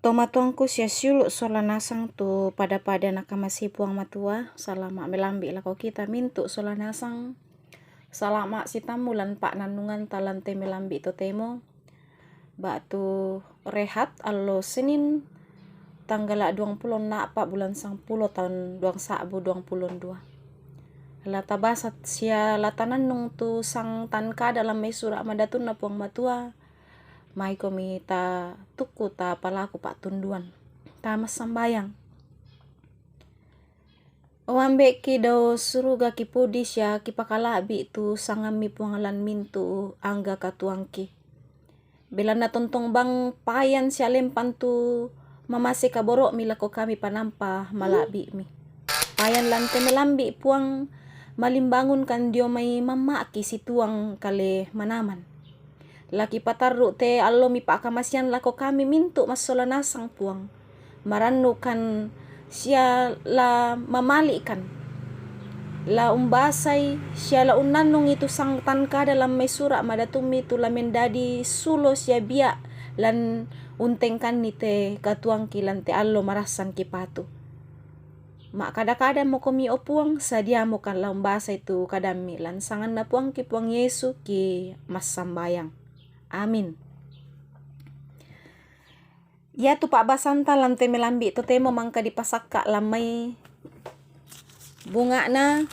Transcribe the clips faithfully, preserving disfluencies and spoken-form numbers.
Tomatuangku sia siulu' sola nasang tu pada-pada nakamasei Puang Matua, salama' melambi' lako kita mintu' sola nasang. Salama' sitammu lan pa'nannunganta lan te melambi' totemo. Ba'tu rehat allo Senin, tanggala' duangpulo a'pa' bulan sangpulo taun duang sa'bu duangpulo dua. La tabasa sia la tanannung tu sangtan kada lan mai Sura' Madatunna Puang Matua. Maikomi ta tukku ta palaku pa'tunduan. Ta massambayang. O Ambe'ki dao suruga, kipudi sia kipakala'bi' tu sangammi Puang lan mintu' angga katuangki. Belanna tontong bang payan sia lempan tu mamase kaboro'mi lako kami panampa mala'bi'mi. Payan lan te melambi' Puang malimbangunkan dio mai mamma'ki situang kale manaman. La kipatarru' te allomi pa'kamasian lako kami mintu' massola nasang Puang. Marannukan sia la mamali'kan. La umbasai sia la unnannungi tu sangtan kada lan mai Sura' Madatummi tu la mendadi sulo sia bia' lan untengkanni te katuangki lan te allo marassan kipatu. Ma'kada-kadamokomi, o Puang, sadiamokan la umbasai tu kadammi, lan sanganna Puangki Puang Yesu ki massambayang. Amin. Iatu pa'basanta lan te melambi' totemo mangka dipasakka' lan mai bunga'na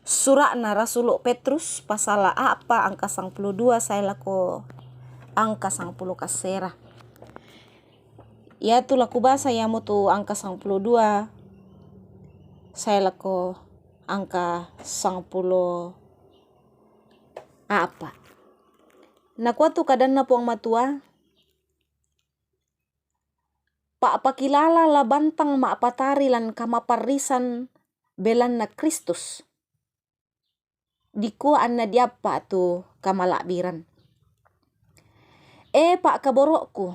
sura'na Rasulu' Petrus, pasala a'pa' angka sangpulo dua sae lako angka sangpulo kasera. Iatu la kubasa iamotu angka sangpulo dua sae lako angka sangpulo a'pa'. Nakua tu kadanna Puang Matua, "Pa'pakilala la bantang ma'patari lan kamaparrisan belanna Kristus, dikua anna diappa' tu kamala'biran." E pa'kaboro'ku,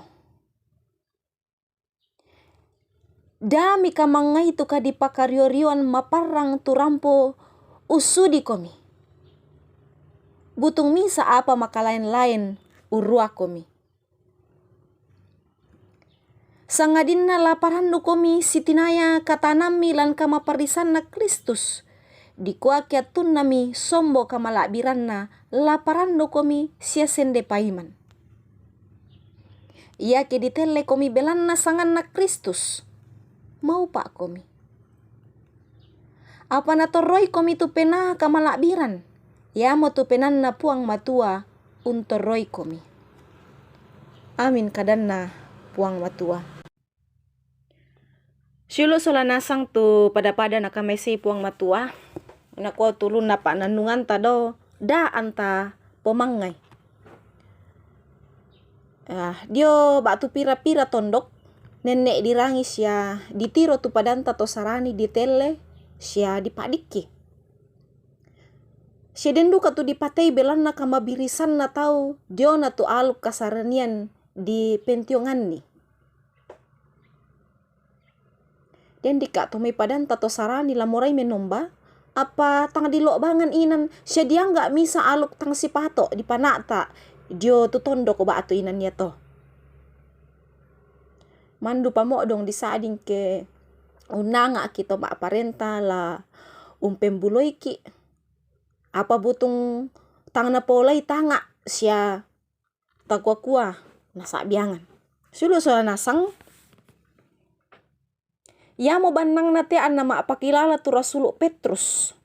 da mikamangngai tu kadipakario-rioan maparrang tu rampo ussudikomi. Butung misa' apa makalaen-laen urruakomi. Sangadinna la parannukomi sitinaya katanammi lan kamaparrisanna Kristus, dikua ke attunnami sombo kamala'biranna la parannukomi sia sende paiman. Iake ditellekomi belanna sanganna Kristus, maupa'komi. Apa natorroikomi tu penaa kamala'biran, iamotu penaanna Puang Matua untorroikomi. Amin, kadanna Puang Matua. Siulu' sola nasang tu pada-pada nakamaisei Puang Matua, nakua tu ulunna pa'nannunganta do, da anta pomangngai. Ah, dio ba'tu pira-pira tondok, nenne' dirangi sia ditiro tu padanta to Sarani ditelle sia dipa'dikki. Sia den duka tu dipatei belanna kamabirisanna tau diona tu aluk kasaranian dipentionganni. Den dikka' to mai padanta to Sarani la morai menomba, apa tang dilo'bangan inan sia diangga' misa' aluk tang sipato' dipana'ta' dio tu tondok ba'tu inan iato. Mandu pamo'dong disa'ding ke unnanga'ki' to ma'parenta la umpembuloiki', apa butung tang napaolai tanga' sia takua-kua nasa'biangan. Siulu' sola nasang, iamo bannangna te anna ma'pakilala tu Rasulu' Petrus,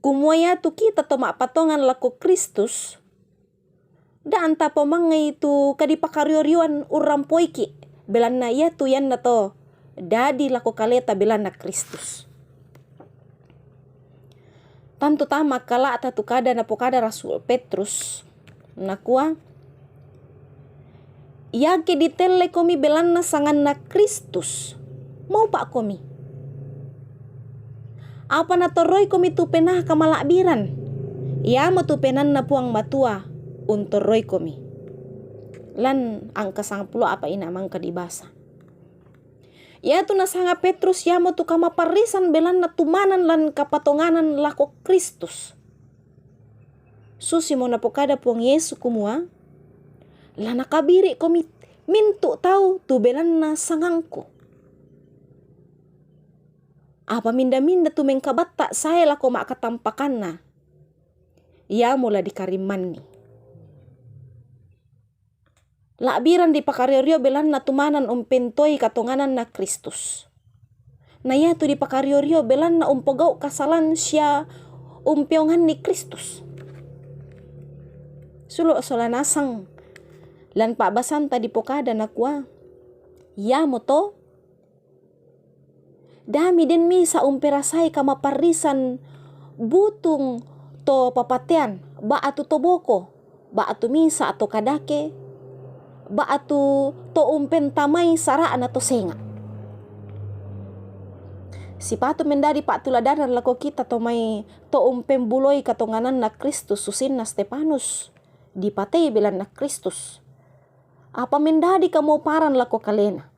kumua iatu kita to ma'patongan lako Kristus, da anta pomangngai tu kadipakario-rioan urrampoiki', belanna iatu iannato dadi lako kaleta belanna Kristus. Tantu tama akkala'ta tu kada napokada Rasul Petrus, nakua, "Iake ditellekomi belanna sanganna Kristus, maupa'komi. Apa natorroikomi tu penaa kamala'biran, iamotu penaanna Puang Matua untorroikomi." Lan angka sangpulo a'pa' ina mangka dibasa. Iatu nasanga Petrus iamotu kamaparrisan belanna tumanan lan kapatonganan lako Kristus. Susimo napokada Puang Yesu kumua, La nakabiri' ko' mi-, mintu' tau tu belanna sangangku. Apa minda-minda tu mengkabatta' sae lako ma'katampakanna, iamo la dikarimmanni. La'birang dipakario-rio belanna tumanan umpentoi katongananna Kristus. Na iatu dipakario-rio belanna umpogau' kasalan sia umpeonganni Kristus. Sulu' sola nasang, lan pa'basanta dipokada nakua, iamoto, dami den misa' umperasai kamaparrisan butung to papatean, ba'tu to boko, ba'tu misa' to kadake, ba'tu to umpentamai sara'na to senga'. Sipatu mendadi pa'tuladanan lako kita to mai to umpembuloi katongananna Kristus susinna Stefanus, dipatei belanna Kristus. Apa mendadi kamoparan lako kalena.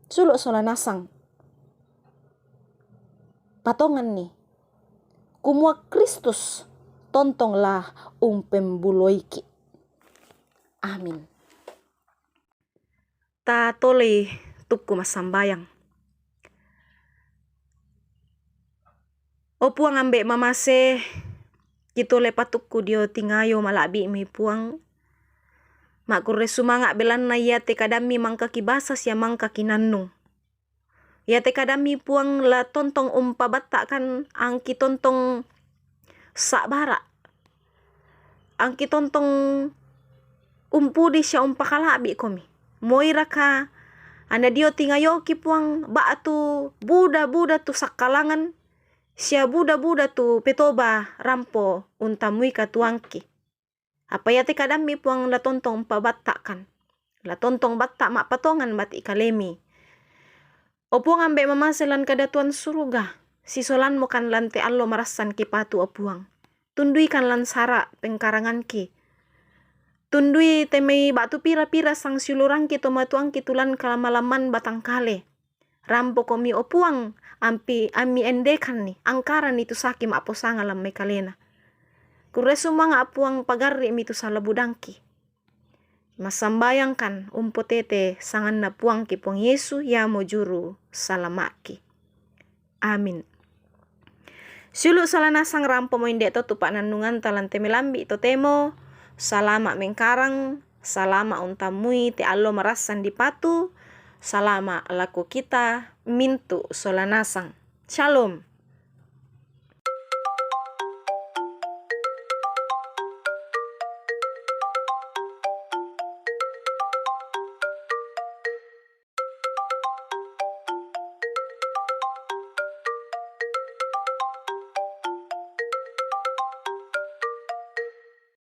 Sulu' sola nasang. Patonganni, kumua Kristus tontong la umpembuloiki'. Amin. Ta tolei tukku massambayang. O Puang Ambe' mamase, kitole patukku dio tingayo mala'bi'mi Puang. Ma'kurre sumanga' belanna iate kadammi mangka kibasa sia mangka kinannung. Iate kadammi Puang la tontong umpabatta'kan angki tontong sa'bara'. Angki tontong umpudi sia umpakala'bi'komi. Moiraka anna dio tingayoki Puang ba'tu buda-buda tu sakkalangan sia buda-buda tu petoba rampo untammui katuoangki. Apa iate kadammi Puang la tontong umpabatta'kan. La tontong batta' ma'patongan mati' kalemi. O Puang Ambe' mamase lan kadatuan suruga, sisolanmokan lan te allo marassan kipatu o Puang. Tunduikan lan sara' pengkaranganki. Tundui te mai ba'tu pira-pira sangsiulurangki to matuangki tu lan kalama-laman batang kale. Rampokomi o Puang, ampi, ammi endekanni, angkaranni tu saki ma'posanga lan mai kalena. Kurre sumanga' Puang pagarri'mi tu sala budangki. Massambayangkan umpotete sanganna Puangki Puang Yesu, iamo juru salama'ki. Amin. Siulu' sola nasang rampomo inde to tu pa'nannunganta lan te melambi' totemo, salama' mengkarang, salama' untammui te allo marassan dipatu, salama' lako kita mintu' sola nasang. Shalom.